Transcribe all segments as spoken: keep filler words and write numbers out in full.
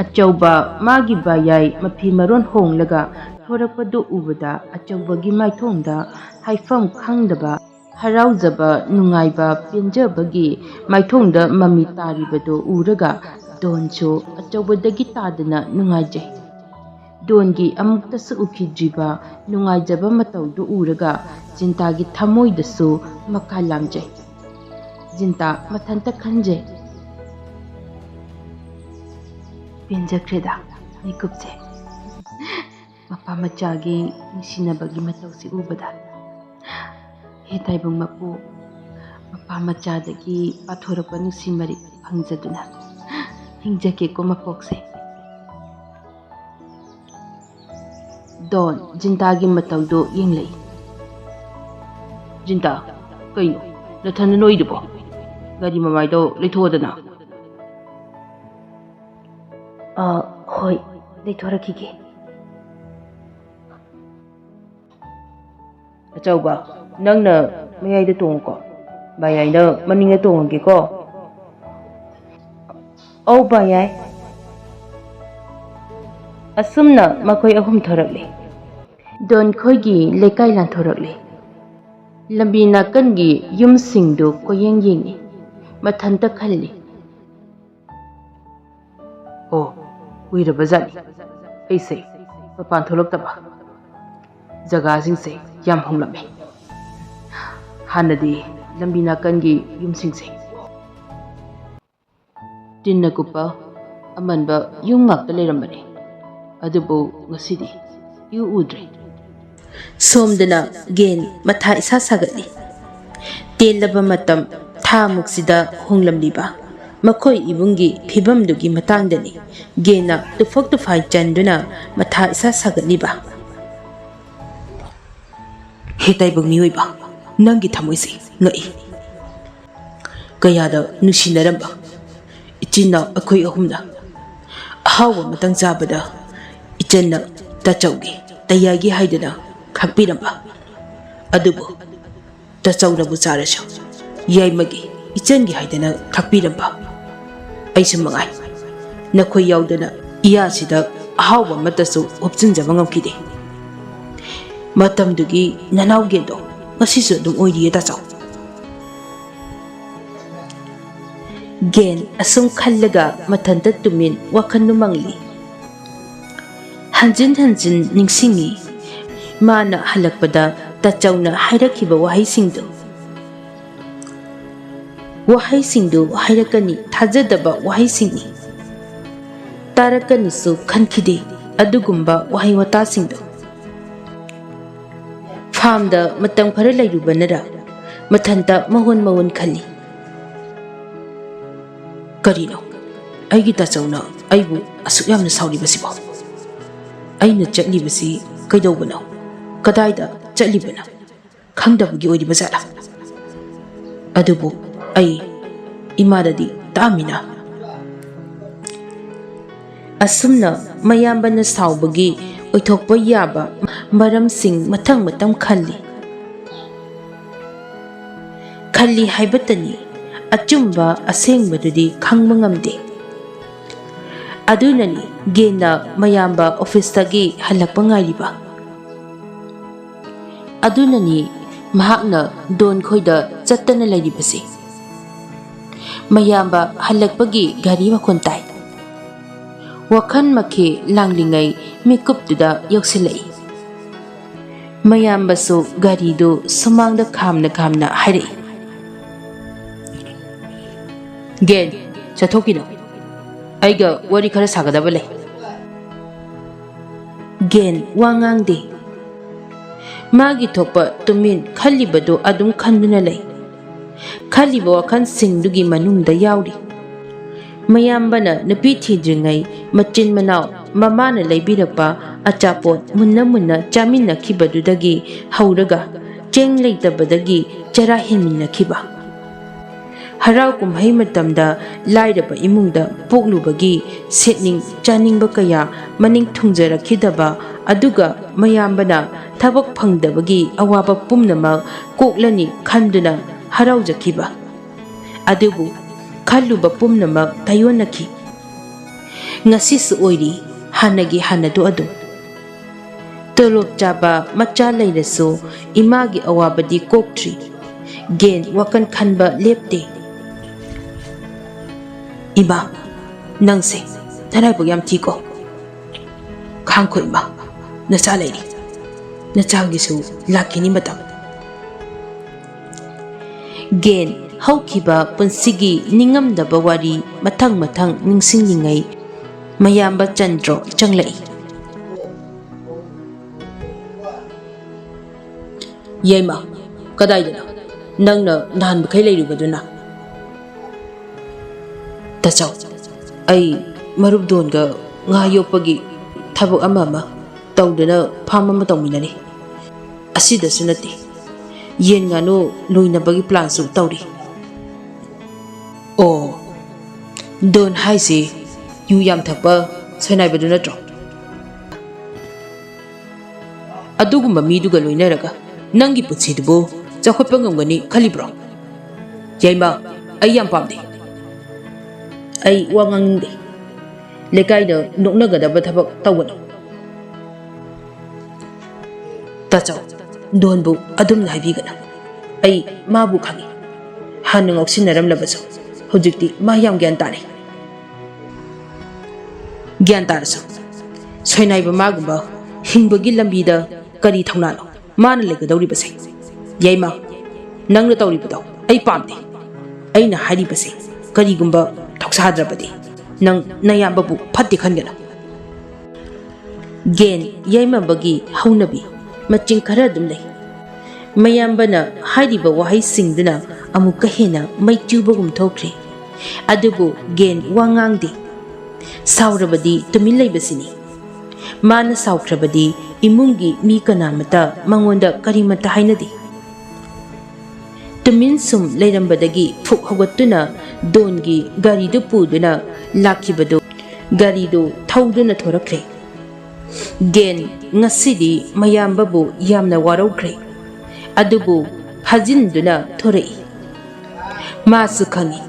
ꯑꯆꯧꯕ ꯃꯥꯒꯤ ꯕꯥꯌꯥꯏ ꯃꯐꯤ ꯃꯔꯣꯟ ꯍꯣꯡꯂꯒ ꯊꯣꯔꯛꯄꯗꯨ ꯎꯕꯗ ꯑꯆꯧꯕꯒꯤ ꯃꯥꯏꯊꯣꯡꯗ ꯍꯥꯏꯐꯝ ꯈꯪꯗꯕ ꯍꯔꯥꯎꯖꯕ, ꯅꯨꯡꯉꯥꯏꯕ, ꯄꯦꯟꯖꯕꯒꯤ ꯃꯥꯏꯊꯣꯡꯗ ꯃꯃꯤ ꯇꯥꯔꯤꯕꯗꯨ ꯎꯔꯒ ꯗꯣꯟꯁꯨ ꯑꯆꯧꯕꯗꯒꯤ ꯇꯥꯗꯅ ꯅꯨꯡꯉꯥꯏꯖꯩ꯫ ꯗꯣꯟꯒꯤ ꯑꯃꯨꯛꯇꯁꯨ ꯎꯈꯤꯗ꯭ꯔꯤꯕ ꯅꯨꯡꯉꯥꯏꯖꯕ ꯃꯇꯧꯗꯨ ꯎꯔꯒ ꯖꯤꯟꯇꯥꯒꯤ ꯊꯃꯣꯏꯗꯁꯨ ꯃꯀꯥ ꯂꯥꯝꯖꯩ꯫ ꯖꯤꯟꯇꯥ ꯃꯊꯟꯇ ꯈꯟꯖꯩ, "ꯄꯦꯟꯖꯈ꯭ꯔꯦꯗ ꯃꯤꯀꯨꯞꯁꯦ, ꯃꯄꯥ ꯃꯆꯥꯒꯤ ꯅꯨꯡꯁꯤꯅꯕꯒꯤ ꯃꯇꯧꯁꯤ ꯎꯕꯗ꯫ ꯍꯦ ꯇꯥꯏꯕꯪ ꯃꯄꯨ, ꯃꯄꯥ ꯃꯆꯥꯗꯒꯤ ꯄꯥꯊꯣꯔꯛꯄ ꯅꯨꯡꯁꯤ ꯃꯔꯤꯛ ꯐꯪꯖꯗꯨꯅ ꯍꯤꯡꯖꯒꯦꯀꯣ ꯃꯄꯣꯛꯁꯦ꯫" ꯗꯣꯟ ꯖꯤꯟꯇꯥꯒꯤ ꯃꯇꯧꯗꯨ ꯌꯦꯡꯂꯛꯏ꯫ "ꯖꯤꯟꯇꯥ, ꯀꯩꯅꯣ ꯅꯊꯟꯗ ꯅꯣꯏꯗꯨꯕꯣ? ꯒꯥꯔꯤ ꯃꯃꯥꯏꯗꯣ ꯂꯩꯊꯣꯛꯑꯗꯅ꯫" "ꯑ, ꯍꯣꯏ, ꯂꯩꯊꯣꯔꯛꯈꯤꯒꯦ꯫" "ꯑꯆꯧꯕ, ꯅꯪꯅ ꯃꯌꯥꯏꯗ ꯇꯣꯡꯉꯨꯀꯣ, ꯕꯥꯌꯥꯏꯅ ꯃꯅꯤꯡꯗ ꯇꯣꯡꯉꯒꯦꯀꯣ꯫" "ꯑꯧ ꯕꯥꯌꯥꯏ꯫" ꯑꯁꯨꯝꯅ ꯃꯈꯣꯏ ꯑꯍꯨꯝ ꯊꯣꯔꯛꯂꯦ꯫ ꯗꯣꯟ ꯈꯣꯏꯒꯤ ꯂꯩꯀꯥꯏ ꯂꯥꯟꯊꯣꯔꯛꯂꯦ꯫ ꯂꯝꯕꯤ ꯅꯥꯀꯟꯒꯤ ꯌꯨꯝꯁꯤꯡꯗꯨ ꯀꯣꯏꯌꯦꯡ ꯌꯦꯡꯏ꯫ ꯃꯊꯟꯇ ꯈꯜꯂꯤ, "ꯑꯣ, ꯀꯨꯏꯔꯕꯖꯥꯠꯅꯤ ꯑꯩꯁꯦ ꯃꯄꯥꯟ ꯊꯣꯛꯂꯛꯇꯕ꯫ ꯖꯒꯥꯁꯤꯡꯁꯦ ꯌꯥꯝ ꯍꯣꯡꯂꯝꯃꯦ꯫ ꯍꯥꯟꯅꯗꯤ ꯂꯝꯕꯤ ꯅꯥꯀꯟꯒꯤ ꯌꯨꯝꯁꯤꯡꯁꯦ ꯇꯤꯟꯅ ꯀꯨꯞꯄ ꯑꯃꯟꯕ ꯌꯨꯝ ꯉꯥꯛꯇ ꯂꯩꯔꯝꯕꯅꯤ, ꯑꯗꯨꯕꯨ ꯉꯁꯤꯗꯤ ꯏꯎ ꯎꯗ꯭ꯔꯦ꯫" ꯁꯣꯝꯗꯅ ꯒꯦꯟ ꯃꯊꯥ ꯏꯁꯥ ꯁꯥꯒꯠꯂꯤ꯫ ꯇꯦꯜꯂꯕ ꯃꯇꯝ ꯊꯥꯃꯨꯛꯁꯤꯗ ꯍꯣꯡꯂꯝꯂꯤꯕ ꯃꯈꯣꯏ ꯏꯕꯨꯡꯒꯤ ꯐꯤꯕꯝꯗꯨꯒꯤ ꯃꯇꯥꯡꯗꯅꯤ ꯒꯦꯟꯅ ꯇꯨꯐꯛ ꯇꯨꯐꯥꯏ ꯆꯟꯗꯨꯅ ꯃꯊꯥ ꯏꯁꯥ ꯁꯥꯒꯠꯂꯤꯕ꯫ "ꯍꯦ ꯇꯥꯏꯕꯪ ꯃꯤꯑꯣꯏꯕ, ꯅꯪꯒꯤ ꯊꯃꯣꯏꯁꯤ ꯉꯛꯏ꯫ ꯀꯌꯥꯗ ꯅꯨꯡꯁꯤꯅꯔꯝꯕ ꯏꯆꯤꯟ ꯏꯅꯥꯎ ꯑꯩꯈꯣꯏ ꯑꯍꯨꯝꯅ ꯑꯍꯥꯎꯕ ꯑꯃꯇꯪ ꯆꯥꯕꯗ ꯏꯆꯟꯅ ꯇꯥꯆꯧꯒꯤ, ꯇꯌꯥꯏꯒꯤ ꯍꯥꯏꯗꯅ ꯈꯥꯛꯄꯤꯔꯝꯕ꯫ ꯑꯗꯨꯕꯨ ꯇꯥꯆꯧꯅꯕꯨ ꯆꯥꯔꯁꯨ ꯌꯥꯏꯃꯒꯤ, ꯏꯆꯟꯒꯤ ꯍꯥꯏꯗꯅ ꯈꯥꯛꯄꯤꯔꯝꯕ ꯑꯩꯁꯨ ꯃꯉꯥꯏ꯫ ꯅꯈꯣꯏ ꯌꯥꯎꯗꯅ ꯏꯌꯥꯁꯤꯗ ꯑꯍꯥꯎꯕ ꯑꯃꯠꯇꯁꯨ ꯍꯨꯞꯆꯤꯟꯖꯕ ꯉꯝꯈꯤꯗꯦ꯫ ꯃꯇꯝꯗꯨꯒꯤ ꯅꯅꯥꯎ ꯒꯦꯟꯗꯣ ꯉꯁꯤꯁꯨ ꯑꯗꯨꯝ ꯑꯣꯏꯔꯤꯌꯦ, ꯇꯥꯆꯧ꯫ ꯒꯦꯟ ꯑꯁꯨꯝ ꯈꯜꯂꯒ ꯃꯊꯟꯇ ꯇꯨꯃꯤꯟ ꯋꯥꯈꯜꯗꯨ ꯃꯪꯂꯤ꯫ ꯍꯟꯖꯤꯟ ꯍꯟꯖꯤꯟ ꯅꯤꯡꯁꯤꯡꯉꯤ ꯃꯥꯅ ꯍꯜꯂꯛꯄꯗ ꯇꯥꯆꯧꯅ ꯍꯥꯏꯔꯛꯈꯤꯕ ꯋꯥꯍꯩꯁꯤꯡꯗꯨ꯫ ꯋꯥꯍꯩꯁꯤꯡꯗꯨ ꯍꯥꯏꯔꯛꯀꯅꯤ ꯊꯥꯖꯗꯕ ꯋꯥꯍꯩꯁꯤꯡꯅꯤ꯫ ꯇꯥꯔꯛꯀꯅꯤꯁꯨ ꯈꯟꯈꯤꯗꯦ ꯑꯗꯨꯒꯨꯝꯕ ꯋꯥꯍꯩ ꯋꯥꯇꯥꯁꯤꯡꯗꯨ꯫ ꯐꯥꯝꯗ ꯃꯇꯝ ꯈꯔ ꯂꯩꯔꯨꯕꯅꯔ ꯃꯊꯟꯇ ꯃꯍꯣꯟ ꯃꯍꯣꯟ ꯈꯜꯂꯤ꯫ ꯀꯔꯤꯅꯣ ꯑꯩꯒꯤ ꯇꯥꯆꯧꯅ ꯑꯩꯕꯨ ꯑꯁꯨꯛ ꯌꯥꯝꯅ ꯁꯥꯎꯔꯤꯕꯁꯤꯕꯣ? ꯑꯩꯅ ꯆꯠꯂꯤꯕꯁꯤ ꯀꯩꯗꯧꯕꯅꯣ? ꯀꯗꯥꯏꯗ ꯆꯠꯂꯤꯕꯅꯣ? ꯈꯪꯗꯕꯒꯤ ꯑꯣꯏꯔꯤꯕ ꯖꯥꯠꯂꯥ? ꯑꯗꯨꯕꯨ ꯑꯩ ꯏꯃꯥꯗꯗꯤ ꯇꯥꯛꯑꯝꯃꯤꯅ꯫ ꯑꯁꯨꯝꯅ ꯃꯌꯥꯝꯕꯅ ꯁꯥꯎꯕꯒꯤ ꯑꯣꯏꯊꯣꯛꯄ ꯌꯥꯕ ꯃꯔꯝꯁꯤꯡ ꯃꯊꯪ ꯃꯊꯪ ꯈꯜꯂꯤ꯫ ꯈꯜꯂꯤ ꯍꯥꯏꯕꯇꯅꯤ, ꯑꯆꯨꯝꯕ ꯑꯁꯦꯡꯕꯗꯨꯗꯤ ꯈꯪꯕ ꯉꯝꯗꯦ꯫ ꯑꯗꯨꯅꯅꯤ ꯒꯦꯟꯅ ꯃꯌꯥꯝꯕ ꯑꯣꯐꯤꯁꯇꯒꯤ ꯍꯜꯂꯛꯄ ꯉꯥꯏꯔꯤꯕ꯫ ꯑꯗꯨꯅꯅꯤ ꯃꯍꯥꯛꯅ ꯗꯣꯟ ꯈꯣꯏꯗ ꯆꯠꯇꯅ ꯂꯩꯔꯤꯕꯁꯤ꯫ ꯃꯌꯥꯝꯕ ꯍꯜꯂꯛꯄꯒꯤ ꯒꯥꯔꯤ ꯃꯈꯣꯟ ꯇꯥꯏ꯫ ꯋꯥꯈꯜ ꯃꯈꯦ ꯂꯥꯡꯂꯤꯉꯩ ꯃꯤꯀꯨꯞꯇꯨꯗ ꯌꯧꯁꯤꯜꯂꯛꯏ꯫ ꯃꯌꯥꯝꯕꯁꯨ ꯒꯥꯔꯤꯗꯨ ꯁꯨꯃꯥꯡꯗ ꯈꯥꯝꯅ ꯈꯥꯝꯅ ꯍꯥꯏꯔꯛꯏ꯫ ꯒꯦꯟ, ꯆꯠꯊꯣꯛꯈꯤꯅꯨ꯫ ꯑꯩꯒ ꯋꯥꯔꯤ ꯈꯔ ꯁꯥꯒꯗꯕ ꯂꯩ꯫ ꯒꯦꯟ ꯋꯥ ꯉꯥꯡꯗꯦ꯫ ꯃꯥꯒꯤ ꯊꯣꯛꯄ ꯇꯨꯃꯤꯟ ꯈꯜꯂꯤꯕꯗꯨ ꯑꯗꯨꯝ ꯈꯟꯗꯨꯅ ꯂꯩ꯫ ꯈꯜꯂꯤꯕ ꯋꯥꯈꯜꯁꯤꯡꯗꯨꯒꯤ ꯃꯅꯨꯡꯗ ꯌꯥꯎꯔꯤ꯫ ꯃꯌꯥꯝꯕꯅ ꯅꯨꯄꯤ ꯊꯤꯗ꯭ꯔꯤꯉꯩ ꯃꯆꯤꯟ ꯃꯅꯥꯎ ꯃꯃꯥꯅ ꯂꯩꯕꯤꯔꯛꯄ ꯑꯆꯥꯄꯣꯠ ꯃꯨꯟꯅ ꯃꯨꯟꯅ ꯆꯥꯃꯤꯟꯅꯈꯤꯕꯗꯨꯗꯒꯤ ꯍꯧꯔꯒ ꯆꯦꯡ ꯂꯩꯇꯕꯗꯒꯤ ꯆꯔꯥ ꯍꯦꯟꯃꯤꯟꯅꯈꯤꯕ꯫ ꯍꯔꯥꯎ ꯀꯨꯝꯍꯩ ꯃꯇꯝꯗ ꯂꯥꯏꯔꯕ ꯏꯃꯨꯡꯗ ꯄꯣꯛꯂꯨꯕꯒꯤ ꯁꯦꯠꯅꯤꯡ ꯆꯥꯅꯤꯡꯕ ꯀꯌꯥ ꯃꯅꯤꯡ ꯊꯨꯡꯖꯔꯛꯈꯤꯗꯕ, ꯑꯗꯨꯒ ꯃꯌꯥꯝꯕꯅ ꯊꯕꯛ ꯐꯪꯗꯕꯒꯤ ꯑꯋꯥꯕ ꯄꯨꯝꯅꯃꯛ ꯀꯣꯛꯂꯅꯤ ꯈꯟꯗꯨꯅ ꯍꯔꯥꯎꯖꯈꯤꯕ꯫ ꯑꯗꯨꯕꯨ ꯈꯜꯂꯨꯕ ꯄꯨꯝꯅꯃꯛ ꯇꯥꯏꯑꯣꯟꯅꯈꯤ꯫ ꯉꯁꯤꯁꯨ ꯑꯣꯏꯔꯤ ꯍꯥꯟꯅꯒꯤ ꯍꯥꯟꯅꯗꯨ ꯑꯗꯨꯝ꯫ ꯇꯣꯂꯣꯞ ꯆꯥꯕ ꯃꯆꯥ ꯂꯩꯔꯁꯨ ꯏꯃꯥꯒꯤ ꯑꯋꯥꯕꯗꯤ ꯀꯣꯛꯇ꯭ꯔꯤ꯫ ꯒꯦꯟ ꯋꯥꯈꯜ ꯈꯟꯕ ꯂꯦꯞꯇꯦ꯫ "ꯏꯃꯥ, ꯅꯪꯁꯦ ꯅꯔꯥꯏꯕꯛ ꯌꯥꯝ ꯊꯤꯀꯣ꯫ ꯈꯥꯡꯈꯣ ꯏꯃꯥ, ꯅꯆꯥ ꯂꯩꯔꯤ꯫ ꯅꯆꯥꯒꯤꯁꯨ ꯂꯥꯛꯈꯤꯅꯤ ꯃꯇꯝ꯫" ꯒꯦꯟ ꯍꯧꯈꯤꯕ ꯄꯨꯟꯁꯤꯒꯤ ꯅꯤꯡꯉꯝꯗꯕ ꯋꯥꯔꯤ ꯃꯊꯪ ꯃꯊꯪ ꯅꯤꯡꯁꯤꯡꯂꯤꯉꯩ ꯃꯌꯥꯝꯕ ꯆꯟꯗ꯭ꯔꯣ ꯆꯪꯂꯛꯏ꯫ "ꯌꯥꯏꯃ, ꯀꯗꯥꯏꯗꯅꯣ ꯅꯪꯅ ꯅꯍꯥꯟ ꯃꯈꯩ ꯂꯩꯔꯨꯕꯗꯨꯅ?" "ꯇꯥꯆꯧ, ꯑꯩ ꯃꯔꯨꯞ ꯗꯣꯟꯒ ꯉꯥ ꯌꯣꯛꯄꯒꯤ ꯊꯕꯛ ꯑꯃ ꯑꯃ ꯇꯧꯗꯨꯅ ꯐꯥꯝ ꯑꯃ ꯇꯧꯃꯤꯟꯅꯔꯤ꯫ ꯑꯁꯤꯗꯁꯨ ꯅꯠꯇꯦ, ꯌꯦꯟ ꯉꯥꯅꯨ ꯂꯣꯏꯅꯕꯒꯤ ꯄ꯭ꯂꯥꯟꯁꯨ ꯇꯧꯔꯤ꯫" "ꯑꯣ, ꯗꯣꯟ ꯍꯥꯏꯁꯤ ꯌꯨ ꯌꯥꯝ ꯊꯛꯄ ꯁꯣꯏꯅꯥꯏꯕꯗꯨ ꯅꯠꯇ꯭ꯔꯣ? ꯑꯗꯨꯒꯨꯝꯕ ꯃꯤꯗꯨꯒ ꯂꯣꯏꯅꯔꯒ ꯅꯪꯒꯤ ꯄꯨꯟꯁꯤꯗꯨꯕꯨ ꯆꯥꯎꯈꯠꯄ ꯉꯝꯒꯅꯤ ꯈꯜꯂꯤꯕ꯭ꯔꯣ? ꯌꯥꯏꯃ, ꯑꯩ ꯌꯥꯝ ꯄꯥꯝꯗꯦ꯫ ꯑꯩ ꯋꯥ ꯉꯥꯡꯅꯤꯡꯗꯦ꯫ ꯂꯩꯀꯥꯏꯗ ꯅꯣꯛꯅꯒꯗꯕ ꯊꯕꯛ ꯇꯧꯒꯅꯨ꯫" "ꯇꯥꯆꯧ, ꯗꯣꯟꯕꯨ ꯑꯗꯨꯝꯅ ꯍꯥꯏꯕꯤꯒꯅꯨ꯫ ꯑꯩ ꯃꯥꯕꯨ ꯈꯪꯏ꯫ ꯍꯥꯟꯅ ꯉꯥꯎꯁꯤꯟꯅꯔꯝꯂꯕꯁꯨ ꯍꯧꯖꯤꯛꯇꯤ ꯃꯥ ꯌꯥꯝ ꯒ꯭ꯌꯥꯟ ꯇꯥꯔꯦ꯫" "ꯒ꯭ꯌꯥꯟ ꯇꯥꯔꯁꯨ ꯁꯣꯏꯅꯥꯏꯕ ꯃꯥꯒꯨꯝꯕ ꯍꯤꯡꯕꯒꯤ ꯂꯝꯕꯤꯗ ꯀꯔꯤ ꯊꯧꯅꯥꯅꯣ ꯃꯥꯅ ꯂꯩꯒꯗꯧꯔꯤꯕꯁꯦ? ꯌꯥꯏꯃ, ꯅꯪꯅ ꯇꯧꯔꯤꯕꯗꯣ ꯑꯩ ꯄꯥꯝꯗꯦ꯫ ꯑꯩꯅ ꯍꯥꯏꯔꯤꯕꯁꯦ ꯀꯔꯤꯒꯨꯝꯕ ꯊꯧꯁꯥꯗ꯭ꯔꯕꯗꯤ ꯅꯪ ꯅꯌꯥꯝꯕꯕꯨ ꯐꯠꯇꯦ ꯈꯟꯒꯅꯨ꯫" ꯒꯦꯟ ꯌꯥꯏꯃꯕꯒꯤ ꯍꯧꯅꯕꯤ ꯃꯆꯤꯡ ꯈꯔ ꯑꯗꯨꯝ ꯂꯩ꯫ ꯃꯌꯥꯝꯕꯅ ꯍꯥꯏꯔꯤꯕ ꯋꯥꯍꯩꯁꯤꯡꯗꯨꯅ ꯑꯃꯨꯛꯀ ꯍꯦꯟꯅ ꯃꯩ ꯆꯨꯕꯒꯨꯝ ꯊꯣꯛꯈ꯭ꯔꯦ꯫ ꯑꯗꯨꯕꯨ ꯒꯦꯟ ꯋꯥ ꯉꯥꯡꯗꯦ꯫ ꯁꯥꯎꯔꯕꯗꯤ ꯇꯨꯃꯤꯟ ꯂꯩꯕꯁꯤꯅꯤ꯫ ꯃꯥꯅ ꯁꯥꯎꯈ꯭ꯔꯕꯗꯤ ꯏꯃꯨꯡꯒꯤ ꯃꯤ ꯀꯅꯥꯃꯠꯇ ꯃꯉꯣꯟꯗ ꯀꯔꯤꯃꯠꯇ ꯍꯥꯏꯅꯗꯦ꯫ ꯇꯨꯃꯤꯟ ꯁꯨꯝ ꯂꯩꯔꯝꯕꯗꯒꯤ ꯐꯨꯛ ꯍꯧꯒꯠꯇꯨꯅ ꯗꯣꯟꯒꯤ ꯒꯥꯔꯤꯗꯨ ꯄꯨꯗꯨꯅ ꯂꯥꯛꯈꯤꯕꯗꯨ ꯒꯥꯔꯤꯗꯨ ꯊꯧꯗꯨꯅ ꯊꯣꯔꯛꯈ꯭ꯔꯦ꯫ ꯒꯦꯟ ꯉꯁꯤꯗꯤ ꯃꯌꯥꯝꯕꯕꯨ ꯌꯥꯝꯅ ꯋꯥꯔꯧꯈ꯭ꯔꯦ꯫ ꯑꯗꯨꯕꯨ ꯐꯥꯖꯤꯟꯗꯨꯅ ꯊꯣꯔꯛꯏ꯫ ꯃꯥꯁꯨ ꯈꯪꯏ,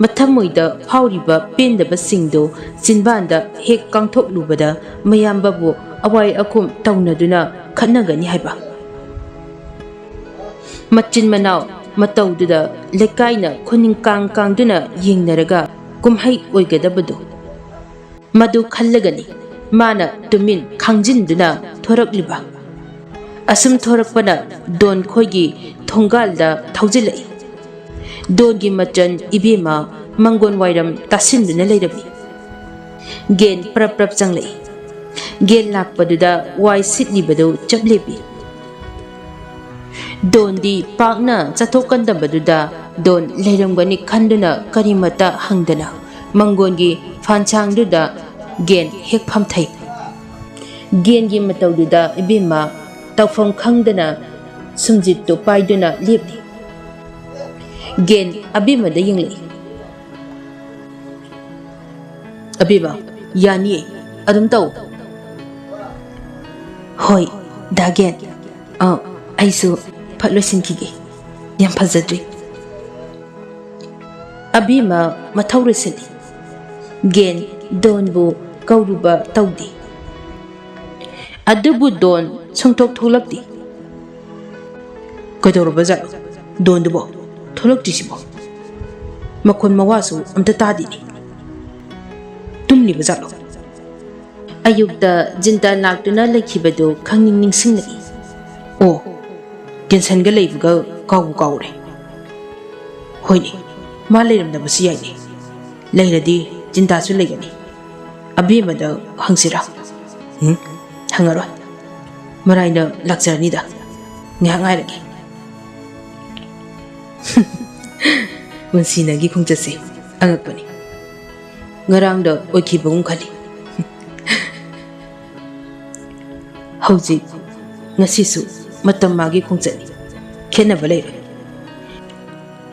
ꯃꯊꯃꯣꯏꯗ ꯐꯥꯎꯔꯤꯕ ꯄꯦꯟꯗꯕꯁꯤꯡꯗꯨ ꯆꯤꯟꯕꯥꯟꯗ ꯍꯦꯛ ꯀꯥꯡꯊꯣꯛꯂꯨꯕꯗ ꯃꯌꯥꯝꯕꯕꯨ ꯑꯋꯥꯏ ꯑꯈꯨꯝ ꯇꯧꯅꯗꯨꯅ ꯈꯠꯅꯒꯅꯤ ꯍꯥꯏꯕ꯫ ꯃꯆꯤꯟ ꯃꯅꯥꯎ ꯃꯇꯧꯗꯨꯗ ꯂꯩꯀꯥꯏꯅ ꯈꯨꯅꯤꯡ ꯀꯥꯡ ꯀꯥꯡꯗꯨꯅ ꯌꯦꯡꯅꯔꯒ ꯀꯨꯝꯍꯩ ꯑꯣꯏꯒꯗꯕꯗꯨ꯫ ꯃꯗꯨ ꯈꯜꯂꯒꯅꯤ ꯃꯥꯅ ꯇꯨꯃꯤꯟ ꯈꯥꯡꯖꯤꯟꯗꯨꯅ ꯊꯣꯔꯛꯂꯤꯕ꯫ ꯑꯁꯨꯝ ꯊꯣꯔꯛꯄꯅ ꯗꯣꯟ ꯈꯣꯏꯒꯤ ꯊꯣꯡꯒꯥꯜꯗ ꯊꯧꯖꯤꯜꯂꯛꯏ꯫ ꯗꯣꯟꯒꯤ ꯃꯆꯟ ꯏꯕꯦꯝꯃ ꯃꯪꯒꯣꯟ ꯋꯥꯏꯔꯝ ꯇꯥꯁꯤꯟꯗꯨꯅ ꯂꯩꯔꯝꯃꯤ꯫ ꯒꯦꯟ ꯄ꯭ꯔꯞ ꯄ꯭ꯔꯞ ꯆꯪꯂꯛꯏ꯫ ꯒꯦꯟ ꯂꯥꯛꯄꯗꯨꯗ ꯋꯥꯏ ꯁꯤꯠꯂꯤꯕꯗꯨ ꯆꯞ ꯂꯦꯞꯄꯤ꯫ ꯗꯣꯟꯗꯤ ꯄꯥꯛꯅ ꯆꯠꯊꯣꯛꯀꯟꯗꯕꯗꯨꯗ ꯗꯣꯟ ꯂꯩꯔꯝꯒꯅꯤ ꯈꯟꯗꯨꯅ ꯀꯔꯤꯃꯠꯇ ꯍꯪꯗꯅ ꯃꯪꯒꯣꯟꯒꯤ ꯐꯥꯟꯁꯥꯡꯗꯨꯗ ꯒꯦꯟ ꯍꯦꯛ ꯐꯝꯊꯩ꯫ ꯒꯦꯟꯒꯤ ꯃꯇꯧꯗꯨꯗ ꯏꯕꯦꯝꯃ ꯇꯧꯐꯝ ꯈꯪꯗꯅ ꯁꯨꯝꯖꯤꯠꯇꯨ ꯄꯥꯏꯗꯨꯅ ꯂꯦꯞꯂꯤ꯫ ꯒꯦꯟ ꯑꯕꯦꯝꯃꯗ ꯌꯦꯡꯂꯛꯏ꯫ "ꯑꯕꯦꯝꯃ, ꯌꯥꯅꯤꯌꯦ, ꯑꯗꯨꯝ ꯇꯧ꯫" "ꯍꯣꯏ, ꯗꯥ ꯒꯦꯟ꯫ ꯑ, ꯑꯩꯁꯨ ꯐꯠ ꯂꯣꯏꯁꯤꯟꯈꯤꯒꯦ꯫ ꯌꯥꯝ ꯐꯖꯗ꯭ꯔꯤ꯫" ꯑꯕꯦꯝꯃ ꯃꯊꯧ ꯂꯣꯏꯁꯤꯜꯂꯤ꯫ ꯒꯦꯟ ꯗꯣꯟꯕꯨ ꯀꯧꯔꯨꯕ ꯇꯧꯗꯦ꯫ ꯑꯗꯨꯕꯨ ꯗꯣꯟ ꯁꯨꯡꯊꯣꯛ ꯊꯣꯛꯂꯛꯇꯦ꯫ "ꯀꯩꯗꯧꯔꯕ ꯖꯥꯠꯅꯣ ꯗꯣꯟꯗꯨꯕꯣ? ꯊꯣꯛꯂꯛꯇ꯭ꯔꯤꯁꯤꯕꯣ? ꯃꯈꯣꯟ ꯃꯋꯥꯁꯨ ꯑꯝꯇ ꯇꯥꯗꯦꯅꯦ꯫ ꯇꯨꯝꯂꯤꯕ ꯖꯥꯠꯂꯣ?" ꯑꯌꯨꯛꯇ ꯖꯤꯟꯇꯥ ꯂꯥꯛꯇꯨꯅ ꯂꯩꯈꯤꯕꯗꯨ ꯈꯪꯅꯤꯡ ꯅꯤꯡꯁꯤꯡꯂꯛꯏ꯫ "ꯑꯣ, ꯇꯦꯟꯁꯟꯒ ꯂꯩꯕꯒ ꯀꯥꯎꯕꯨ ꯀꯥꯎꯔꯦ꯫ ꯍꯣꯏꯅꯦ, ꯃꯥ ꯂꯩꯔꯝꯗꯕꯁꯨ ꯌꯥꯏꯅꯦ꯫ ꯂꯩꯔꯗꯤ ꯖꯤꯟꯇꯥꯁꯨ ꯂꯩꯒꯅꯤ꯫ ꯑꯕꯦꯝꯃꯗ ꯍꯪꯁꯤꯔꯥ? ꯎꯝ, ꯍꯪꯉꯔꯣꯏ꯫ ꯃꯔꯥꯏꯅ ꯂꯥꯛꯆꯔꯅꯤꯗ꯫ ꯉꯥꯏꯍꯥꯛ ꯉꯥꯏꯔꯒꯦ꯫" ꯃꯨꯟꯁꯤꯅꯒꯤ ꯈꯣꯡꯆꯠꯁꯦ ꯑꯉꯛꯄꯅꯤ꯫ ꯉꯔꯥꯡꯗ ꯑꯣꯏꯈꯤꯕꯒꯨꯝ ꯈꯜꯂꯤ꯫ ꯍꯧꯖꯤꯛ, ꯉꯁꯤꯁꯨ ꯃꯇꯝ ꯃꯥꯒꯤ ꯈꯣꯡꯆꯠꯅꯤ꯫ ꯈꯦꯠꯅꯕ ꯂꯩꯔꯣꯏ꯫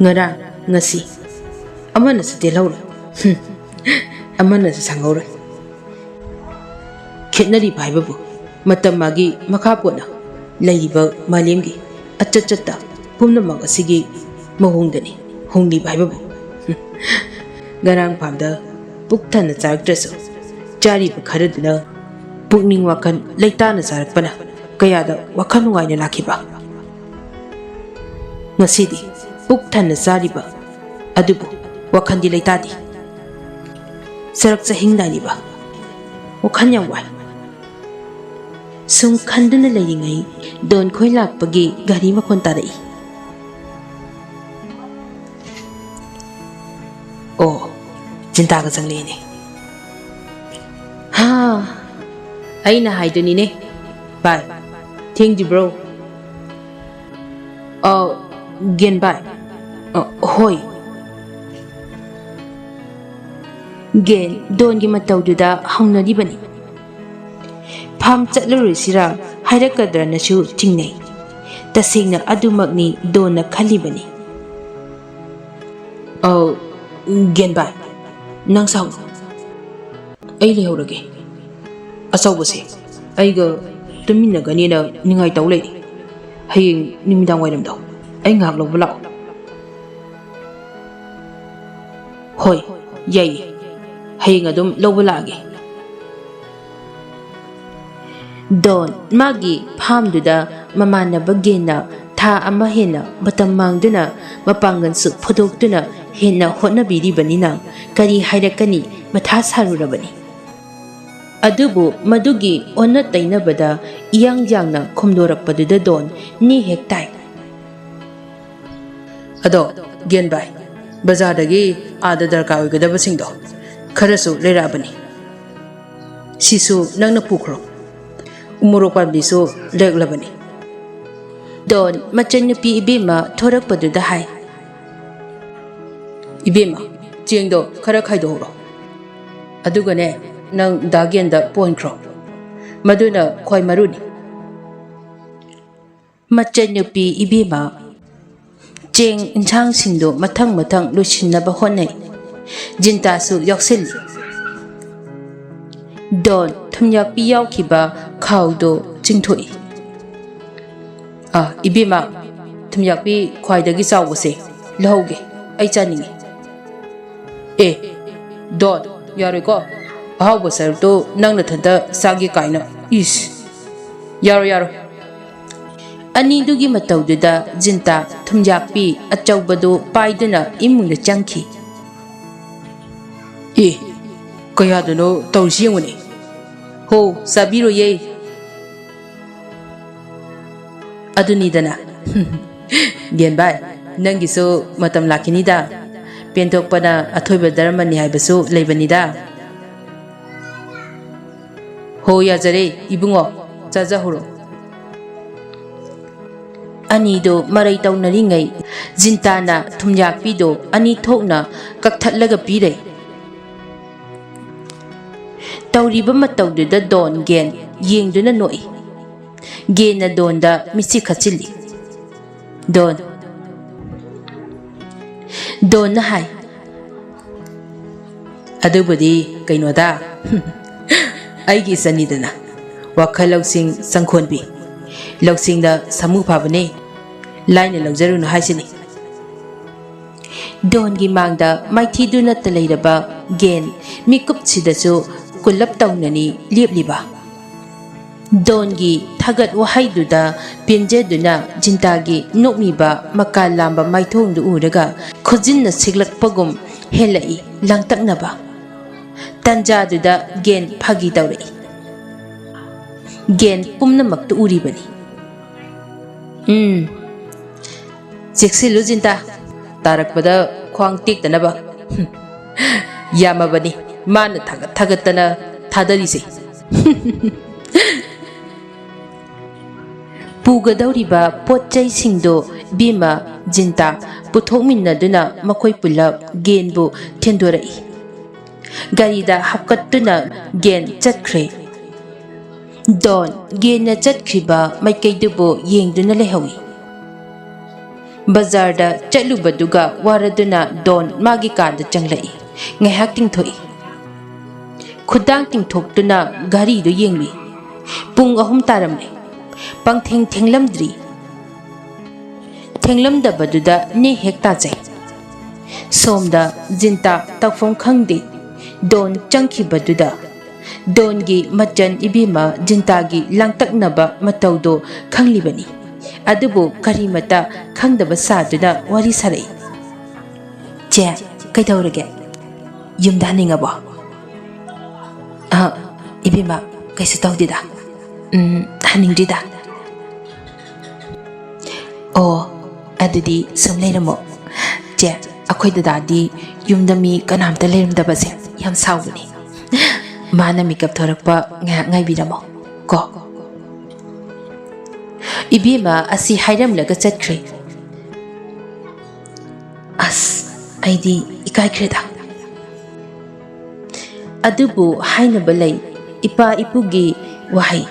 ꯉꯔꯥꯡ, ꯉꯁꯤ, ꯑꯃꯅꯁꯨ ꯇꯦꯜꯍꯧꯔꯣꯏ꯫ ꯍꯨꯝ, ꯑꯃꯅꯁꯨ ꯁꯪꯍꯧꯔꯣꯏ꯫ ꯈꯦꯠꯅꯔꯤꯕ ꯍꯥꯏꯕꯕꯨ ꯃꯇꯝ ꯃꯥꯒꯤ ꯃꯈꯥ ꯄꯣꯟꯅ ꯂꯩꯔꯤꯕ ꯃꯥꯂꯦꯝꯒꯤ ꯑꯆꯠ ꯆꯠꯇ ꯄꯨꯝꯅꯃꯛ ꯑꯁꯤꯒꯤ ꯃꯑꯣꯡꯗꯅꯤ ꯍꯣꯡꯂꯤꯕ ꯍꯥꯏꯕꯕꯨ꯫ ꯍꯨꯝ, ꯉꯔꯥꯡ ꯐꯥꯝꯗ ꯄꯨꯛ ꯊꯟꯅ ꯆꯥꯔꯛꯇ꯭ꯔꯁꯨ, ꯆꯥꯔꯤꯕ ꯈꯔꯗꯨꯅ ꯄꯨꯛꯅꯤꯡ ꯋꯥꯈꯜ ꯂꯩꯇꯥꯅ ꯆꯥꯔꯛꯄꯅ ꯀꯌꯥꯗ ꯋꯥꯈꯜ ꯅꯨꯡꯉꯥꯏꯅ ꯂꯥꯛꯈꯤꯕ꯫ ꯉꯁꯤꯗꯤ ꯄꯨꯛ ꯊꯟꯅ ꯆꯥꯔꯤꯕ ꯑꯗꯨꯕꯨ ꯋꯥꯈꯜꯗꯤ ꯂꯩꯇꯥꯗꯦ꯫ ꯆꯔꯛ ꯆꯍꯤꯡ ꯅꯥꯏꯔꯤꯕ꯫ ꯋꯥꯈꯜ ꯌꯥꯝ ꯋꯥꯏ꯫ ꯁꯨꯝ ꯈꯟꯗꯨꯅ ꯂꯩꯔꯤꯉꯩ ꯗꯣꯟ ꯈꯣꯏ ꯂꯥꯛꯄꯒꯤ ꯒꯥꯔꯤ ꯃꯈꯣꯟ ꯇꯥꯔꯛꯏ꯫ ꯑꯣ, ꯆꯤꯟꯇꯥꯒ ꯆꯪꯂꯛꯑꯦꯅꯦ꯫ ꯍꯥ, ꯑꯩꯅ ꯍꯥꯏꯗꯨꯅꯤꯅꯦ꯫ ꯚꯥꯏ, ꯊꯦꯡꯗ꯭ꯔꯤꯕ꯭ꯔꯣ? ꯑ, ꯒꯦꯟ ꯚꯥꯏ꯫ ꯑ, ꯍꯣꯏ꯫ ꯒꯦꯟ ꯗꯣꯟꯒꯤ ꯃꯇꯧꯗꯨꯗ ꯍꯪꯅꯔꯤꯕꯅꯤ꯫ ꯐꯥꯝ ꯆꯠꯂꯔꯣꯏꯁꯤꯔꯥ ꯍꯥꯏꯔꯛꯀꯗ꯭ꯔꯅꯁꯨ ꯆꯤꯡꯅꯩ꯫ ꯇꯁꯦꯡꯅ ꯑꯗꯨꯃꯛꯅꯤ ꯗꯣꯟꯅ ꯈꯜꯂꯤꯕꯅꯤ꯫ ꯑꯧ, ꯒꯦꯟ ꯚꯥꯏ, ꯅꯪ ꯁꯥꯎꯅꯨ꯫ ꯑꯩ ꯂꯩꯍꯧꯔꯒꯦ꯫ ꯑꯆꯧꯕꯁꯦ ꯑꯩꯒ ꯇꯨꯃꯤꯟꯅꯒꯅꯦꯅ ꯅꯤꯡꯉꯥꯏ ꯇꯧ ꯂꯩꯔꯦ꯫ ꯍꯌꯦꯡ ꯅꯨꯃꯤꯗꯥꯡ ꯋꯥꯏꯔꯝꯗꯣ ꯑꯩ ꯉꯥꯏꯍꯥꯛ ꯂꯧꯕ ꯂꯥꯛꯑꯣ꯫ ꯍꯣꯏ, ꯌꯥꯏꯌꯦ꯫ ꯍꯌꯦꯡ ꯑꯗꯨꯝ ꯂꯧꯕ ꯂꯥꯛꯑꯒꯦ꯫ ꯗꯣꯟ ꯃꯥꯒꯤ ꯐꯥꯝꯗꯨꯗ ꯃꯃꯥꯟꯅꯕ ꯒꯦꯟꯅ ꯊꯥ ꯑꯃ ꯍꯦꯟꯅ ꯃꯇꯝ ꯃꯥꯡꯗꯨꯅ ꯃꯄꯥꯡꯒꯜꯁꯨ ꯐꯨꯗꯣꯛꯇꯨꯅ ꯍꯦꯟꯅ ꯍꯣꯠꯅꯕꯤꯔꯤꯕꯅꯤꯅ ꯀꯔꯤ ꯍꯥꯏꯔꯛꯀꯅꯤ ꯃꯊꯥ ꯁꯥꯔꯨꯔꯕꯅꯤ꯫ ꯑꯗꯨꯕꯨ ꯃꯗꯨꯒꯤ ꯑꯣꯟꯅ ꯇꯩꯅꯕꯗ ꯏꯌꯥꯡ ꯌꯥꯡꯅ ꯈꯨꯝꯗꯣꯔꯛꯄꯗꯨꯗ ꯗꯣꯟ ꯅꯤ ꯍꯦꯛ ꯇꯥꯏ꯫ ꯑꯗꯣ, ꯒꯦꯟ ꯚꯥꯏ, ꯕꯖꯥꯔꯗꯒꯤ ꯑꯥꯗ ꯗꯔꯀꯥꯔ ꯑꯣꯏꯒꯗꯕꯁꯤꯡꯗꯣ ꯈꯔꯁꯨ ꯂꯩꯔꯛꯑꯕꯅꯤ꯫ ꯁꯤꯁꯨ ꯅꯪꯅ ꯄꯨꯈ꯭ꯔꯣ꯫ ꯎꯃꯣꯔꯣꯛ ꯄꯥꯝꯕꯤꯁꯨ ꯂꯦꯛꯂꯕꯅꯤ꯫ ꯗꯣꯟ ꯃꯆꯟꯅꯨꯄꯤ ꯏꯕꯦꯝꯃ ꯊꯣꯔꯛꯄꯗꯨꯗ ꯍꯥꯏ꯫ ꯏꯕꯦꯝꯃ, ꯆꯦꯡꯗꯣ ꯈꯔ ꯈꯥꯏꯗꯣꯛꯍꯧꯔꯣ꯫ ꯑꯗꯨꯒꯅꯦ, ꯅꯪ ꯗꯥ ꯒꯦꯟꯗ ꯄꯣꯟꯈ꯭ꯔꯣ꯫ ꯃꯗꯨꯅ ꯈ꯭ꯋꯥꯏ ꯃꯔꯨꯅꯤ꯫ ꯃꯆꯟꯅꯨꯄꯤ ꯏꯕꯦꯝꯃ ꯆꯦꯡ ꯏꯟꯁꯥꯡꯁꯤꯡꯗꯨ ꯃꯊꯪ ꯃꯊꯪ ꯂꯣꯏꯁꯤꯟꯅꯕ ꯍꯣꯠꯅꯩ꯫ ꯖꯤꯟꯇꯥꯁꯨ ꯌꯥꯎꯁꯤꯜꯂꯤ꯫ ꯗꯣꯟ ꯊꯨꯝꯌꯥꯛꯄꯤ ꯌꯥꯎꯈꯤꯕ ꯈꯥꯎꯗꯨ ꯆꯤꯡꯊꯣꯛꯏ꯫ ꯑꯥ, ꯏꯕꯦꯝꯃ, ꯊꯨꯝꯌꯥꯛꯄꯤ ꯈ꯭ꯋꯥꯏꯗꯒꯤ ꯆꯥꯎꯕꯁꯦ ꯂꯧꯍꯧꯒꯦ, ꯑꯩ ꯆꯥꯅꯤꯡꯉꯤ꯫ ꯑꯦ, ꯗꯣꯟ, ꯌꯥꯔꯣꯏꯀꯣ꯫ ꯑꯍꯥꯎꯕ ꯁꯔꯨꯛꯇꯣ ꯅꯪ ꯅꯊꯟꯇ ꯆꯥꯒꯦ ꯀꯥꯏꯅ꯫ ꯏꯁ, ꯌꯥꯔꯣꯏ, ꯌꯥꯔꯣꯏ꯫ ꯑꯅꯤꯗꯨꯒꯤ ꯃꯇꯧꯗꯨꯗ ꯖꯤꯟꯇꯥ ꯊꯨꯝꯌꯥꯛꯄꯤ ꯑꯆꯧꯕꯗꯨ ꯄꯥꯏꯗꯨꯅ ꯏꯃꯨꯡꯗ ꯆꯪꯈꯤ꯫ ꯑꯦ, ꯀꯌꯥꯗꯅꯣ ꯇꯧꯔꯤꯁꯤ ꯌꯦꯡꯉꯨꯅꯦ꯫ ꯍꯣ, ꯆꯥꯕꯤꯔꯣꯌꯦ꯫ ꯑꯗꯨꯅꯤꯗꯅ꯫ ꯒꯦꯟ ꯚꯥꯏ, ꯅꯪꯒꯤꯁꯨ ꯃꯇꯝ ꯂꯥꯛꯈꯤꯅꯤꯗ꯫ ꯄꯦꯟꯊꯣꯛꯄꯅ ꯑꯊꯣꯏꯕ ꯙꯔꯃꯅꯤ ꯍꯥꯏꯕꯁꯨ ꯂꯩꯕꯅꯤꯗ꯫ ꯍꯣ, ꯌꯥꯖꯔꯦ ꯏꯕꯨꯡꯉꯣ, ꯆꯥꯖꯍꯧꯔꯣ꯫ ꯑꯅꯤꯗꯨ ꯃꯔꯩ ꯇꯧꯅꯔꯤꯉꯩ ꯖꯤꯟꯇꯥꯅ ꯊꯨꯝꯌꯥꯛꯄꯤꯗꯨ ꯑꯅꯤ ꯊꯣꯛꯅ ꯀꯛꯊꯠꯂꯒ ꯄꯤꯔꯦ꯫ ꯇꯧꯔꯤꯕ ꯃꯇꯧꯗꯨꯗ ꯗꯣꯟ ꯒꯦꯟ ꯌꯦꯡꯗꯨꯅ ꯅꯣꯛꯏ꯫ ꯒꯦꯟꯅ ꯗꯣꯟꯗ ꯃꯤꯠꯁꯤ ꯈꯠꯆꯤꯜꯂꯤ꯫ ꯗꯣꯟ, ꯗꯣꯟꯅ ꯍꯥꯏ, "ꯑꯗꯨꯕꯨꯗꯤ ꯀꯩꯅꯣꯗ, ꯑꯩꯒꯤ ꯏꯆꯟꯅꯤꯗꯅ, ꯋꯥꯈꯜ ꯂꯧꯁꯤꯡ ꯆꯪꯈꯣꯟꯕꯤ, ꯂꯧꯁꯤꯡꯗ ꯁꯥꯃꯨ ꯐꯥꯕꯅꯦ, ꯂꯥꯏꯅ ꯂꯧꯖꯔꯨꯅꯨ ꯍꯥꯏꯁꯤꯅꯤ"꯫ ꯗꯣꯟꯒꯤ ꯃꯥꯡꯗ ꯃꯥꯏꯊꯤꯗꯨꯅꯇ ꯂꯩꯔꯕ ꯒꯦꯟ ꯃꯤꯀꯨꯞꯁꯤꯗꯁꯨ ꯀꯨꯜꯂꯞ ꯇꯧꯅꯅꯤ ꯂꯦꯞꯂꯤꯕ꯫ ꯗꯣꯟꯒꯤ ꯊꯥꯒꯠ ꯋꯥꯍꯩꯗꯨꯗ ꯄꯦꯟꯖꯗꯨꯅ ꯖꯤꯟꯇꯥꯒꯤ ꯅꯣꯛꯃꯤꯕ ꯃꯀꯥ ꯂꯥꯝꯕ ꯃꯥꯏꯊꯣꯡꯗꯨ ꯎꯔꯒ ꯈꯨꯖꯤꯟꯅ ꯁꯤꯛꯂꯛꯄꯒꯨꯝ ꯍꯦꯜꯂꯛꯏ ꯂꯥꯡꯇꯛꯅꯕ꯫ ꯇꯟꯖꯥꯗꯨꯗ ꯒꯦꯟ ꯐꯥꯒꯤ ꯇꯧꯔꯛꯏ꯫ ꯒꯦꯟ ꯄꯨꯝꯅꯃꯛꯇꯨ ꯎꯔꯤꯕꯅꯤ꯫ "ꯎꯝ, ꯆꯦꯛꯁꯤꯜꯂꯨ ꯖꯤꯟꯇꯥ, ꯇꯥꯔꯛꯄꯗ ꯈ꯭ꯋꯥꯡ ꯇꯦꯛꯇꯅꯕ"꯫ ꯌꯥꯝꯃꯕꯅꯤ ꯃꯥꯅ ꯊꯥꯒꯠ ꯊꯥꯒꯠꯇꯅ ꯊꯥꯗꯔꯤꯁꯦ꯫ ꯄꯨꯒꯗꯧꯔꯤꯕ ꯄꯣꯠ ꯆꯩꯁꯤꯡꯗꯨ ꯕꯤꯃ, ꯖꯤꯟꯇꯥ ꯄꯨꯊꯣꯛꯃꯤꯟꯅꯗꯨꯅ ꯃꯈꯣꯏ ꯄꯨꯂꯞ ꯒꯦꯟꯕꯨ ꯊꯤꯟꯗꯣꯔꯛꯏ꯫ ꯒꯥꯔꯤꯗ ꯍꯥꯞꯀꯠꯇꯨꯅ ꯒꯦꯟ ꯆꯠꯈ꯭ꯔꯦ꯫ ꯗꯣꯟ ꯒꯦꯟꯅ ꯆꯠꯈ꯭ꯔꯤꯕ ꯃꯥꯏꯀꯩꯗꯨꯕꯨ ꯌꯦꯡꯗꯨꯅ ꯂꯩꯍꯧꯏ꯫ ꯕꯖꯥꯔꯗ ꯆꯠꯂꯨꯕꯗꯨꯒ ꯋꯥꯔꯗꯨꯅ ꯗꯣꯟ ꯃꯥꯒꯤ ꯀꯥꯗ ꯆꯪꯂꯛꯏ꯫ ꯉꯥꯏꯍꯥꯛ ꯇꯤꯡꯊꯣꯛꯏ꯫ ꯈꯨꯗꯥꯡ ꯇꯤꯡꯊꯣꯛꯇꯨꯅ ꯘꯔꯤꯗꯨ ꯌꯦꯡꯂꯨꯏ꯫ ꯄꯨꯡ ꯑꯍꯨꯝ ꯇꯥꯔꯝꯂꯦ꯫ ꯄꯪꯊꯦꯡ ꯊꯦꯡꯂꯝꯗ꯭ꯔꯤ꯫ ꯊꯦꯡꯂꯝꯗꯕꯗꯨꯗ ꯅꯦ ꯍꯦꯛ ꯇꯥꯖꯩ꯫ ꯁꯣꯝꯗ ꯖꯤꯟꯇꯥ ꯇꯧꯐꯝ ꯈꯪꯗꯦ꯫ ꯗꯣꯟ ꯆꯪꯈꯤꯕꯗꯨꯗ ꯗꯣꯟꯒꯤ ꯃꯆꯟ ꯏꯕꯦꯝꯃ ꯖꯤꯟꯇꯥꯒꯤ ꯂꯥꯡꯇꯛꯅꯕ ꯃꯇꯧꯗꯣ ꯈꯪꯂꯤꯕꯅꯤ꯫ ꯑꯗꯨꯕꯨ ꯀꯔꯤꯃꯇ ꯈꯪꯗꯕ ꯁꯥꯗꯨꯅ ꯋꯥꯔꯤ ꯁꯥꯔꯛꯏ꯫ "ꯆꯦ, ꯀꯩꯗꯧꯔꯒꯦ? ꯌꯨꯝꯗ ꯍꯟꯅꯤꯡꯉꯕꯣ?" "ꯑ, ꯏꯕꯦꯝꯃ, ꯀꯩꯁꯨ ꯇꯧꯗꯦꯗ꯫ ꯎꯝ, ꯍꯟꯅꯤꯡꯗ꯭ꯔꯤꯗ꯫" "ꯑꯣ, ꯑꯗꯨꯗꯤ ꯁꯨꯝ ꯂꯩꯔꯝꯃꯣ꯫ ꯆꯦ, ꯑꯩꯈꯣꯏ ꯗꯗꯥꯗꯤ ꯌꯨꯝꯗ ꯃꯤ ꯀꯅꯥꯝꯇ ꯂꯩꯔꯝꯗꯕꯁꯦ ꯌꯥꯝ ꯁꯥꯎꯕꯅꯤ꯫ ꯃꯥꯅ ꯃꯤꯀꯞ ꯊꯣꯔꯛꯄ ꯉꯥꯏꯍꯥꯛ ꯉꯥꯏꯕꯤꯔꯝꯃꯣ ꯀꯣ꯫" ꯏꯕꯦꯝꯃ ꯑꯁꯤ ꯍꯥꯏꯔꯝꯂꯒ ꯆꯠꯈ꯭ꯔꯦ꯫ ꯑꯁ, ꯑꯩꯗꯤ ꯏꯀꯥꯏꯈ꯭ꯔꯦꯗ꯫ ꯑꯗꯨꯕꯨ ꯍꯥꯏꯅꯕ ꯂꯩ, ꯏꯄꯥ ꯏꯄꯨꯒꯤ ꯋꯥꯍꯩ,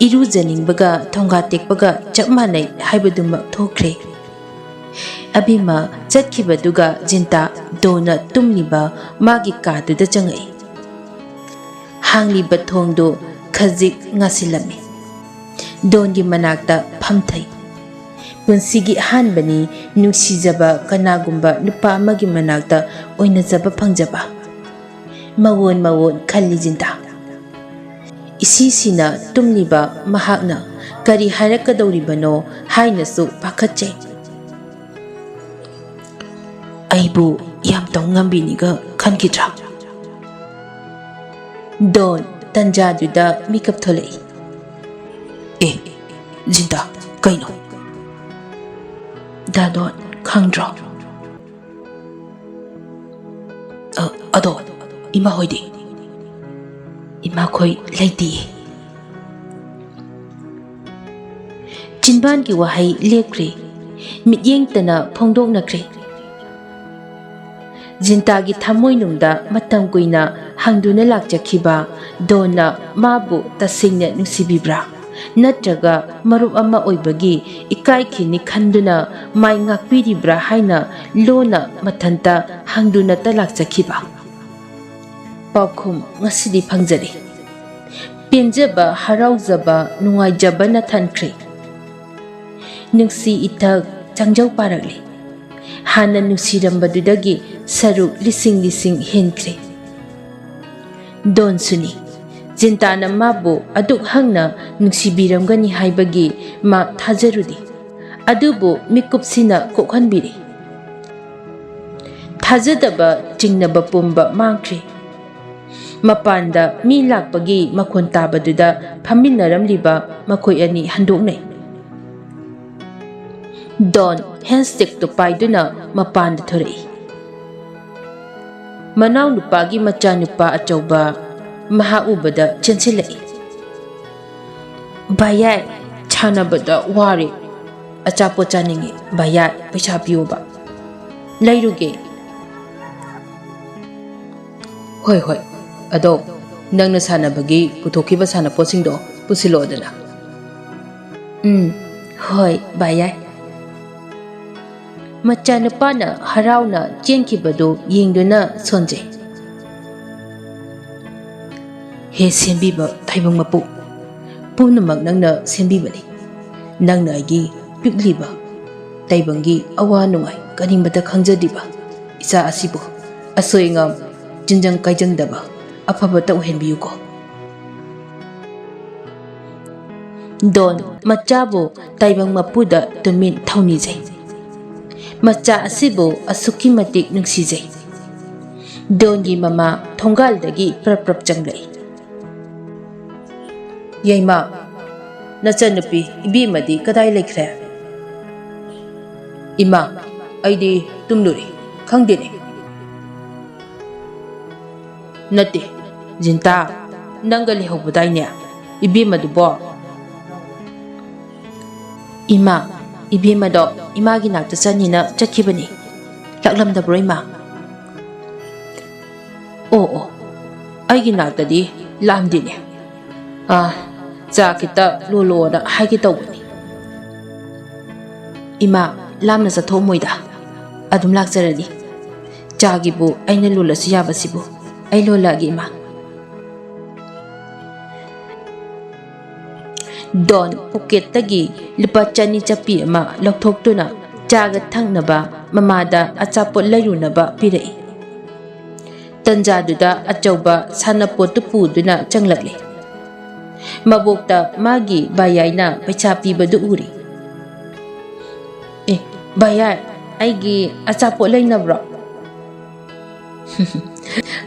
"ꯏꯔꯨꯖꯅꯤꯡꯕꯒ ꯊꯣꯡꯒꯥ ꯇꯦꯛꯄꯒ ꯆꯞ ꯃꯥꯟꯅꯩ" ꯍꯥꯏꯕꯗꯨꯃꯛ ꯊꯣꯛꯈ꯭ꯔꯦ꯫ ꯑꯕꯦꯝꯃ ꯆꯠꯈꯤꯕꯗꯨꯒ ꯖꯤꯟꯇꯥ ꯗꯣꯟꯅ ꯇꯨꯝꯂꯤꯕ ꯃꯥꯒꯤ ꯀꯥꯗꯨꯗ ꯆꯪꯉꯛꯏ꯫ ꯍꯥꯡꯂꯤꯕ ꯊꯣꯡꯗꯨ ꯈꯖꯤꯛ ꯉꯥꯁꯤꯜꯂꯝꯃꯤ꯫ ꯗꯣꯟꯒꯤ ꯃꯅꯥꯛꯇ ꯐꯝꯊꯩ꯫ ꯄꯨꯟꯁꯤꯒꯤ ꯑꯍꯥꯟꯕꯅꯤ ꯅꯨꯡꯁꯤꯖꯕ ꯀꯅꯥꯒꯨꯝꯕ ꯅꯨꯄꯥ ꯑꯃꯒꯤ ꯃꯅꯥꯛꯇ ꯑꯣꯏꯅꯖꯕ ꯐꯪꯖꯕ꯫ ꯃꯋꯣꯟ ꯃꯋꯣꯟ ꯈꯜꯂꯤ ꯖꯤꯟꯇꯥ꯫ ꯏꯁꯤ ꯁꯤꯅ ꯇꯨꯝꯂꯤꯕ ꯃꯍꯥꯛꯅ ꯀꯔꯤ ꯍꯥꯏꯔꯛꯀꯗꯧꯔꯤꯕꯅꯣ ꯍꯥꯏꯅꯁꯨ ꯄꯥꯈꯠꯆꯩ꯫ "ꯑꯩꯕꯨ ꯌꯥꯝ ꯇꯧ ꯉꯝꯕꯤꯅꯤꯒ ꯈꯟꯈꯤꯗ꯭ꯔꯥ?" ꯗꯣꯟ ꯇꯟꯖꯥꯗꯨꯗ ꯃꯤꯀꯞ ꯊꯣꯛꯂꯛꯏ꯫ "ꯑꯦ, ꯖꯤꯟꯇꯥ, ꯀꯩꯅꯣ?" "ꯗꯥ ꯗꯣꯟ, ꯈꯪꯗ꯭ꯔꯣ?" "ꯑ, ꯑꯗꯣ, ꯏꯃꯥ ꯍꯣꯏꯗꯤ?" "ꯏꯃꯥꯈꯣꯏ ꯂꯩꯇꯤꯌꯦ꯫" ꯆꯤꯟꯕꯥꯟꯒꯤ ꯋꯥꯍꯩ ꯂꯦꯞꯈ꯭ꯔꯦ꯫ ꯃꯤꯠꯌꯦꯡꯇꯅ ꯐꯣꯡꯗꯣꯛꯅꯈ꯭ꯔꯦ꯫ ꯖꯤꯟꯇꯥꯒꯤ ꯊꯃꯣꯏꯅꯨꯡꯗ ꯃꯇꯝ ꯀꯨꯏꯅ ꯍꯪꯗꯨꯅ ꯂꯥꯛꯆꯈꯤꯕ ꯗꯣꯟꯅ ꯃꯥꯕꯨ ꯇꯁꯦꯡꯅ ꯅꯨꯡꯁꯤꯕꯤꯕ꯭ꯔꯥ? ꯅꯠꯇ꯭ꯔꯒ ꯃꯔꯨꯞ ꯑꯃ ꯑꯣꯏꯕꯒꯤ ꯏꯀꯥꯏꯈꯤꯅꯤ ꯈꯟꯗꯨꯅ ꯃꯥꯏ ꯉꯥꯛꯄꯤꯔꯤꯕ꯭ꯔꯥ ꯍꯥꯏꯅ ꯂꯣꯟꯅ ꯃꯊꯟꯇ ꯍꯪꯗꯨꯅꯇ ꯂꯥꯛꯆꯈꯤꯕ? ꯄꯥꯎꯈꯨꯝ ꯉꯁꯤꯗꯤ ꯐꯪꯖꯔꯦ꯫ ꯄꯦꯟꯖꯕ, ꯍꯔꯥꯎꯖꯕ, ꯅꯨꯡꯉꯥꯏꯖꯕꯅ ꯊꯟꯈ꯭ꯔꯦ꯫ ꯅꯨꯡꯁꯤ ꯏꯊꯛ ꯆꯪꯖꯧ ꯄꯥꯔꯛꯂꯤ꯫ ꯍꯥꯟꯅ ꯅꯨꯡꯁꯤꯔꯝꯕꯗꯨꯗꯒꯤ ꯁꯔꯨꯛ ꯂꯤꯁꯤꯡ ꯂꯤꯁꯤꯡ ꯍꯦꯟꯈ꯭ꯔꯦ꯫ ꯗꯣꯟꯁꯨꯅꯤ꯫ ꯖꯤꯟꯇꯥꯅ ꯃꯥꯕꯨ ꯑꯗꯨꯛ ꯍꯪꯅ ꯅꯨꯡꯁꯤꯕꯤꯔꯝꯒꯅꯤ ꯍꯥꯏꯕꯒꯤ ꯃꯥ ꯊꯥꯖꯔꯨꯗꯦ꯫ ꯑꯗꯨꯕꯨ ꯃꯤꯀꯨꯞꯁꯤꯅ ꯀꯣꯛꯍꯟꯕꯤꯔꯦ꯫ ꯊꯥꯖꯗꯕ ꯆꯤꯡꯅꯕ ꯄꯨꯝꯕ ꯃꯥꯡꯈ꯭ꯔꯦ꯫ ꯃꯄꯥꯟꯗ ꯃꯤ ꯂꯥꯛꯄꯒꯤ ꯃꯈꯣꯟ ꯇꯥꯕꯗꯨꯗ ꯐꯝꯃꯤꯟꯅꯔꯝꯂꯤꯕ ꯃꯈꯣꯏ ꯑꯅꯤ ꯍꯟꯗꯣꯛꯅꯩ꯫ ꯗꯣꯟ ꯍꯦꯟꯁꯇꯤꯛꯇꯨ ꯄꯥꯏꯗꯨꯅ ꯃꯄꯥꯟꯗ ꯊꯣꯔꯛꯏ꯫ ꯃꯅꯥꯎꯅꯨꯄꯥꯒꯤ ꯃꯆꯥꯅꯨꯄꯥ ꯑꯆꯧꯕ ꯃꯍꯥꯛ ꯎꯕꯗ ꯆꯦꯟꯁꯤꯜꯂꯛꯏ꯫ "ꯚꯥꯌꯥꯏ, ꯁꯥꯟꯅꯕꯗ ꯋꯥꯔꯦ꯫ ꯑꯆꯥꯄꯣꯠ ꯆꯥꯅꯤꯡꯉꯤ꯫ ꯚꯥꯌꯥꯏ, ꯄꯩꯁꯥ ꯄꯤꯌꯣꯕ꯫ ꯂꯩꯔꯨꯒꯦ꯫" "ꯍꯣꯏ, ꯍꯣꯏ꯫ ꯑꯗꯣ ꯅꯪꯅ ꯁꯥꯟꯅꯕꯒꯤ ꯄꯨꯊꯣꯛꯈꯤꯕ ꯁꯥꯟꯅꯄꯣꯠꯁꯤꯡꯗꯣ ꯄꯨꯁꯤꯜꯂꯛꯑꯣꯗꯅ꯫" "ꯎꯝ, ꯍꯣꯏ, ꯚꯥꯌꯥꯏ꯫" ꯃꯆꯥꯅꯨꯄꯥꯅ ꯍꯔꯥꯎꯅ ꯆꯦꯟꯈꯤꯕꯗꯨ ꯌꯦꯡꯗꯨꯅ ꯁꯣꯟꯖꯩ꯫ "ꯍꯦ ꯁꯦꯝꯕꯤꯕ ꯇꯥꯏꯕꯪ ꯃꯄꯨ, ꯄꯨꯝꯅꯃꯛ ꯅꯪꯅ ꯁꯦꯝꯕꯤꯕꯅꯤ꯫ ꯅꯪꯅ ꯑꯩꯒꯤ ꯄꯤꯛꯂꯤꯕ ꯇꯥꯏꯕꯪꯒꯤ ꯑꯋꯥ ꯅꯨꯡꯉꯥꯏ ꯀꯔꯤꯃꯠꯇ ꯈꯪꯖꯗ꯭ꯔꯤꯕ ꯏꯆꯥ ꯑꯁꯤꯕꯨ ꯑꯁꯣꯏ ꯑꯉꯥꯝ ꯆꯤꯟꯖꯪ ꯀꯥꯏꯖꯪꯗꯕ ꯑꯐꯕꯇ ꯑꯣꯏꯍꯟꯕꯤꯌꯨꯀꯣ꯫" ꯗꯣꯟ ꯃꯆꯥꯕꯨ ꯇꯥꯏꯕꯪ ꯃꯄꯨꯗ ꯇꯨꯃꯤꯟ ꯊꯧꯅꯤꯖꯩ꯫ ꯃꯆꯥ ꯑꯁꯤꯕꯨ ꯑꯁꯨꯛꯀꯤ ꯃꯇꯤꯛ ꯅꯨꯡꯁꯤꯖꯩ꯫ ꯗꯣꯟꯒꯤ ꯃꯃꯥ ꯊꯣꯡꯒꯥꯜꯗꯒꯤ ꯄ꯭ꯔꯞ ꯄ꯭ꯔꯞ ꯆꯪꯂꯛꯏ꯫ "ꯌꯥꯏꯃ, ꯅꯆꯟꯅꯨꯄꯤ ꯏꯕꯦꯝꯃꯗꯤ ꯀꯗꯥꯏ ꯂꯩꯈ꯭ꯔꯦ?" "ꯏꯃꯥ, ꯑꯩꯗꯤ ꯇꯨꯝꯂꯨꯔꯦ, ꯈꯪꯗꯦꯅꯦ꯫" "ꯅꯠꯇꯦ, ꯖꯤꯟꯇꯥ, ꯅꯪꯒ ꯂꯩꯍꯧꯕꯗꯥꯏꯅꯦ ꯏꯕꯦꯝꯃꯗꯨꯕꯣ?" "ꯏꯃꯥ, ꯏꯕꯦꯝꯃꯗꯣ ꯏꯃꯥꯒꯤ ꯅꯥꯛꯇ ꯆꯠꯅꯤꯅ ꯆꯠꯈꯤꯕꯅꯤ꯫ ꯂꯥꯛꯂꯝꯗꯕ꯭ꯔꯣ, ꯏꯃꯥ?" "ꯑꯣ, ꯑꯣ, ꯑꯩꯒꯤ ꯅꯥꯛꯇꯗꯤ ꯂꯥꯛꯑꯝꯗꯦꯅꯦ꯫ ꯑꯥ, ꯆꯥ ꯈꯤꯇ ꯂꯣꯜꯂꯣꯅ ꯍꯥꯏꯒꯦ ꯇꯧꯕꯅꯤ꯫" "ꯏꯃꯥ, ꯂꯥꯝꯅ ꯆꯠꯊꯣꯛꯑꯝꯃꯣꯏꯗ꯫ ꯑꯗꯨꯝ ꯂꯥꯛꯆꯔꯅꯤ꯫ ꯆꯥꯒꯤꯕꯨ ꯑꯩꯅ ꯂꯣꯜꯂꯁꯨ ꯌꯥꯕꯁꯤꯕꯨ꯫ ꯑꯩ ꯂꯣꯜꯂꯛꯑꯒꯦ, ꯏꯃꯥ꯫" ꯗꯣꯟ ꯄꯣꯀꯦꯠꯇꯒꯤ ꯂꯨꯄꯥ ꯆꯅꯤ ꯆꯞꯄꯤ ꯑꯃ ꯂꯧꯊꯣꯛꯇꯨꯅ ꯆꯥꯒ ꯊꯛꯅꯕ ꯃꯃꯥꯗ ꯑꯆꯥꯄꯣꯠ ꯂꯩꯔꯨꯅꯕ ꯄꯤꯔꯛꯏ꯫ ꯇꯟꯖꯥꯗꯨꯗ ꯑꯆꯧꯕ ꯁꯥꯟꯅꯄꯣꯠꯇꯨ ꯄꯨꯗꯨꯅ ꯆꯪꯂꯛꯂꯦ꯫ ꯃꯕꯣꯛꯇ ꯃꯥꯒꯤ ꯚꯌꯥꯏꯅ ꯄꯩꯁꯥ ꯄꯤꯕꯗꯨ ꯎꯔꯦ꯫ "ꯑꯦ, ꯚꯌꯥꯏ, ꯑꯩꯒꯤ ꯑꯆꯥꯄꯣꯠ ꯂꯩꯅꯕ꯭ꯔꯣ?"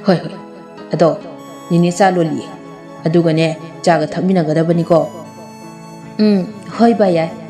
"ꯍꯣꯏ, ꯍꯣꯏ꯫ ꯑꯗꯣ ꯅꯤꯅꯦ ꯆꯥ ꯂꯣꯜꯂꯤꯌꯦ꯫ ꯑꯗꯨꯒꯅꯦ, ꯆꯥꯒ ꯊꯛꯃꯤꯟꯅꯒꯗꯕꯅꯤꯀꯣ꯫" "ꯎꯝ, ꯍꯣꯏ ꯚꯌꯥꯏ꯫